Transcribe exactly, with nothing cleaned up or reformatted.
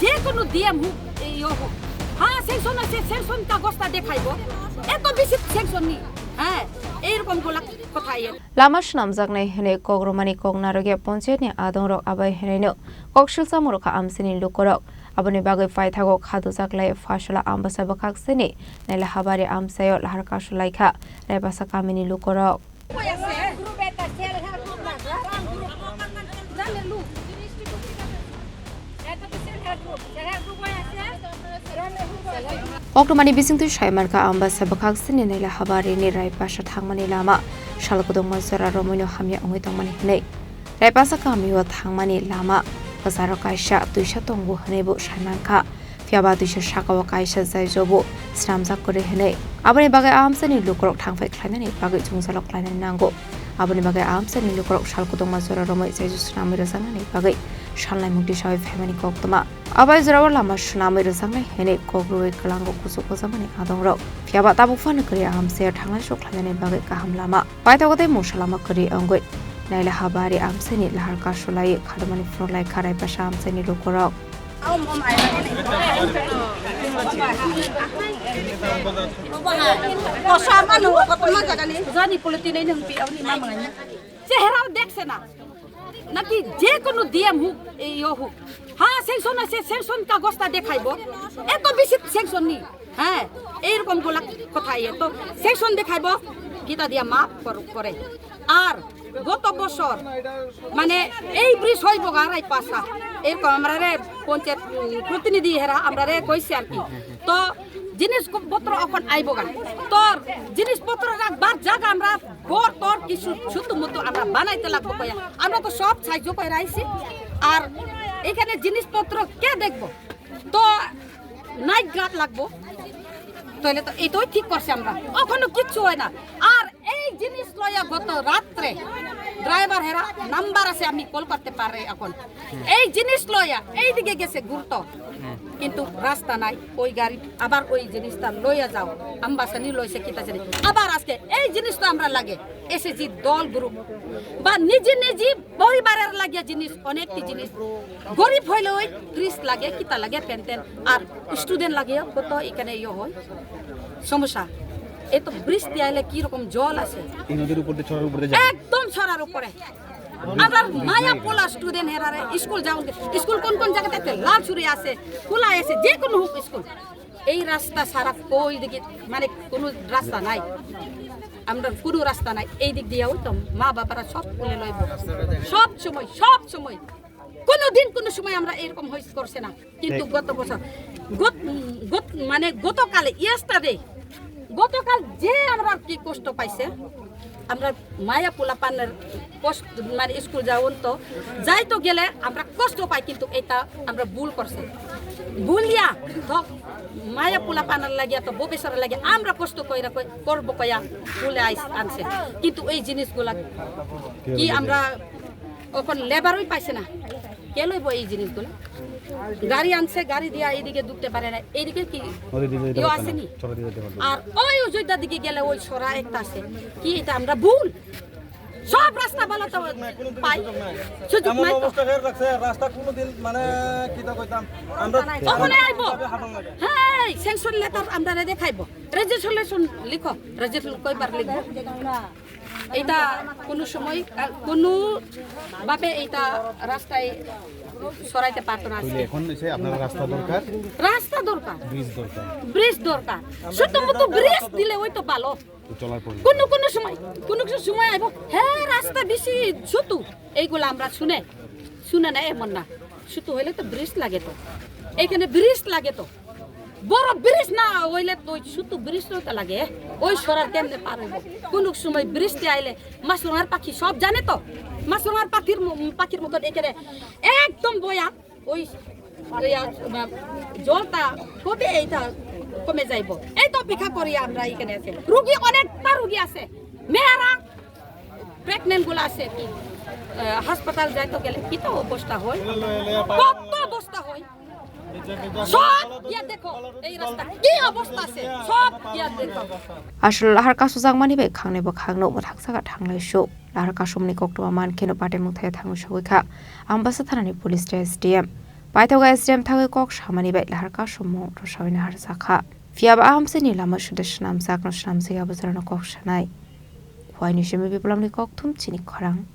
যে কোনো ডিএম হোক, ইও হোক, হ্যাঁ, স্যাংশন আছে, স্যাংশন কাগজটা দেখাইব, এত বেশি স্যাংশন নেই, হ্যাঁ, এইরকম গোলা কথা ইয়ে। Lama swnamjaknai hwnwi kok rwmani kok narwkya ponchayatni adongrok abai hwnwino kok silsa mwrwkha amchaini lukurok. Aboni bagwi paithago kha dujak lai Phasola Ambasa bwkhakseni Nailahabari amchaio lahar kasu laikha Raipasa kamini lukurok. Koktwmani bisingtwi saimankha, Ambasa bwkhakseni Nailahabarini Raipasa thangmani lama sal kwdwngma jora romwino hamya wngwi tongmani hwnwi. Raipasa kamio thangmani lama kwcharo kaisa twisa tongo hwnwibo saimankha. Phiyaba twisa sakao kaisa jaijobo swnamjak kwrwi hwnwi. Aboni bagwi a amchaini lukurok thangphai khlainani bagwi jwngjalo klainani nango. Aboni bagwi a amchaini lukurok sal kwdwngma jora romwi jaijo swnamwi rwjaknani bagwi salnai mukti sawi phaimani koktwma. Abai jorao lama swnamwi rwjaknai hwnwi kok rwui kwlango kuchuk ojakmani adongrok. Phiyaba tabuk phano kwrwi a amchaio thanglai sok khlainani bagwi kaham lama. Paithago tei mungsa lama kwrwi wngwi Nailahabari amchaini lahar kasu laiwi khadumani phunuk lai kha Raipasa amchaini lukurok. Jani politinai nung pi aboni mamang. চেহারাও দেখছে না, নাকি যে কোনো ডিএম হোক, ইও হোক, হ্যাঁ, স্যাংশন আছে, স্যাংশন কাগজটা দেখাইব, এত বেশি স্যাংশন নেই, হ্যাঁ, এইরকম গোলা কথা ইয়ে তো স্যাংশন দেখাইব, কিতা দিয়া মাফ কর-, করে। আর গত বছর মানে এই ব্রিজ হইব গা রাইপাসা, এরকম আমরা রে পঞ্চায়েত, উম, প্রতিনিধি হেরা আমরা রে কইছি আর কি। তো জিনিস পত্র এখন আইব গা, তোর জিনিসপত্র রাখবার জায়গা আমরা ঘর তোর কিছু ছোট মতো আমরা বানাইতে লাগবো কয়া। আমরা তো সব সাহায্য করে আইছি। আর এখানে জিনিসপত্র কে দেখবো? তো নাইট গার্ড লাগবো। তাহলে তো এইটাই ঠিক করছি আমরা। ওখানে কিচ্ছু হয় না। আর এই জিনিস লইয়া গত রাত্রে ড্রাইভার হেরা নাম্বার আছে, আমি কল করতে পারে এখন। এই জিনিস লইয়া এইদিকে গেছে ঘুরতো, কিন্তু রাস্তা নাই। ওই গাড়ি আবার ওই জিনিসটা লইয়া যাও, আমবাসানি লইছে কিতা জানি। আবার আজকে এই জিনিস তো আমরা লাগে, এসএসজি দল গ্রুপ বা নিজে নিজে পরিবারের লাগিয়া জিনিস, অনেকটি জিনিস। গরিব হইলে ওই ত্রিশ লাগে, কিতা লাগে, প্যান্ট ট্যান্ট। আর স্টুডেন্ট লাগে কত এখানে ইয়ে হয়, সমস্যা। এই তো বৃষ্টি আইলে কি রকম জল আছে, এই নদীর উপর দিয়ে, ছড়ার উপর দিয়ে যায়। একদম ছড়ার উপরে। আমরা মায়া পোলা স্টুডেন্ট হেরারে স্কুল যাওন, স্কুল কোন কোন জায়গাতে আছে? লালছড়ি আছে, খোলা আছে, যে কোনো হোক স্কুল। এই রাস্তা ছাড়া কই দিকে মানে কোনো রাস্তা নাই, আমরা কোনো রাস্তা নাই। এই দিক দিয়েও তো মা বাবারা সব কোলে লইব, সব সময়, সব সময়, কোনো দিন কোনো সময় আমরা এরকম হইস করছে না। কিন্তু গত বছর, গত, গত, মানে গতকালে, ইয়েস্টারডে, গতকাল যে আমরা কি কষ্ট পাইছে, আমরা মায়া পোলাপানের কষ্ট, মানে স্কুল যাওন তো, যাইতো গেলে আমরা কষ্ট পাই, কিন্তু এটা আমরা ভুল করছে। ভুলিয়া তো মায়া পোলাপানের লাগিয়া তো ভবিষ্যতের লাগিয়া আমরা কষ্ট কইরা কই-, করবো কয়া ভুলে আইস-, আনছে। কিন্তু এই জিনিসগুলা কি আমরা এখন লেবারই পাইছে না, কে লইব এই জিনিসগুলো? গাড়ি আনছে, গাড়ি দিয়া এইদিকে ঢুকতে পারে না, এইদিকে কি নদী দিয়ে যেতে কেউ পারতো না, আসেনি? ছড়া দিয়ে যেতে পারতো না। আর ওই অযোধ্যার দিকে গেলে ওই সরা একটা আছে, কি এটা আমরা ভুল? সব রাস্তা ভালো তো পাই, সুযোগ এমন নাই তো। অবস্থা করে রাখছে, রাস্তা কোনোদিন মানে কিতা কইতাম, আমরা ওখানে আইবো। হাঁটন লাগে। হ্যাঁ, স্যাংশন লেটার আমরা দেখাইবো, রেজিস্ট্রেশন লিখো, রেজিস্ট্রেশন কয়বার লিখবো? এটা কোনো সময়, আহ, কোনো ভাবে এটা রাস্তায় সরাইতে পারতো না আজকে। তাহলে এখন হচ্ছে আপনার রাস্তা দরকার, রাস্তা দরকার, ব্রিজ দরকার। ব্রিজ দরকার। শুধু মতো ব্রিজ দিলে ওই তো ভালো। তো চলার পরে কোনো কোনো সময়, কোনো কোনো সময় আইবো, হ্যাঁ, রাস্তা বেশি ছোট, এইগুলো আমরা শুনে, শুনে না এমন না, ছোট হইলে তো ব্রিজ লাগে তো, এখানে ব্রিজ লাগে তো। বড় ব্রিজ না হইলে তো শুধু ব্রিজ তো লাগে, ওই সরার কেমনে পার হইব? কোন সময় বৃষ্টি আইলে মাছরাঙার পাখি সব জানে তো, মাছরাঙার পাখির ম-, পাখির মতন এখানে একদম বয়া ওই, ওই, আ, জলটা কবে এইটা কমে যাইব? এই তো অপেক্ষা করি আমরা এখানে আছে, রুগী অনেকটা রুগী আছে, মেয়েরা প্রেগনেন্ট গুলো আছে কি, আহ, হাসপাতাল যাইতে গেলে কি তো অবস্থা হয়, কত অবস্থা হয়, সব গিয়া দেখো এই রাস্তা কি অবস্থা আছে, সব গিয়া দেখো। Aswk lahar kasu jakmani bai khangnai bwkhakno mwthakjak thanglai su. Lahar kasumni koktwma man kheno patimung thaya thangwi sogwi kha Ambasa thanani police tei S D M. Paithago S D M thangwi kok samani bai lahar kasumung rwsawina harjakha. Phiyaba a hamsini lama suda swnamjakno swnamjakya bwsarano kok sanai. Huaini simi biplamni kokthum chini khorang.